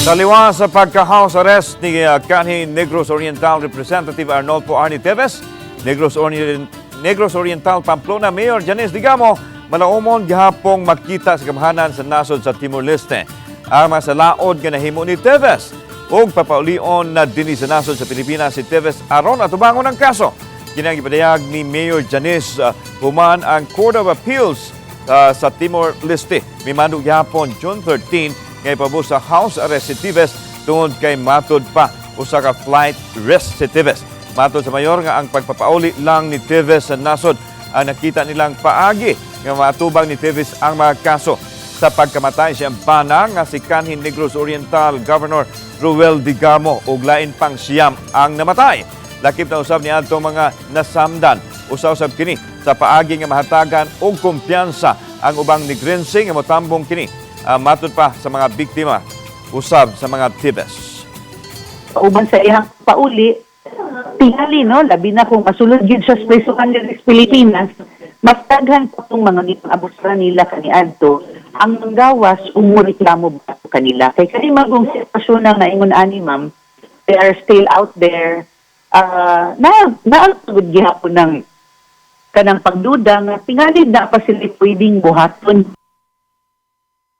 Taliwas sa pagka-house arrest ni kanhi Negros Oriental Representative Arnolfo Arnie Teves, Negros Oriental Pamplona Mayor Janice Degamo, malaumon gihapong makita sa gamhanan sa nasod sa Timor-Leste. Ang mga salaod nga nahimo ni Teves ug papaulion na dinhi sa nasod sa Pilipinas si Teves aron atubangon ang kaso. Kini ang gipadayag ni Mayor Janice human ang Court of Appeals sa Timor-Leste mimando gihapon June 13 nga ipabus sa house arrest si Teves tungod kay matud pa usa ka flight risk si Teves. Matod sa mayor nga ang pagpapauli lang ni Teves sa nasod ang nakita nilang paagi nga maatubang ni Teves ang mga kaso sa pagkamatay sa iyang bana nga si kanhi Negros Oriental Governor Roel Degamo ug lain pang siyam ang namatay. Lakip na usab niadto mga nasamdan. Usa-usab kini sa paagi nga mahatagan og kumpiyansa ang ubang Negrense nga motambong kini. Matod pa sa mga biktima usab sa mga Teves. Uban sa iyang pauli, tingali, no, labi na kung masulod gyud siya sa prisuhan diri sa Pilipinas, mas daghan pa tong mga gipang-abusar nila kaniadto ang manggawas ug reklamo ba kanila. Kay kani magong sitwasyon na naingon ani, ma'am, they are still out there, na naa gud gihapon ng kanang pagduda nga tingali na pa sila pwedeng buhaton.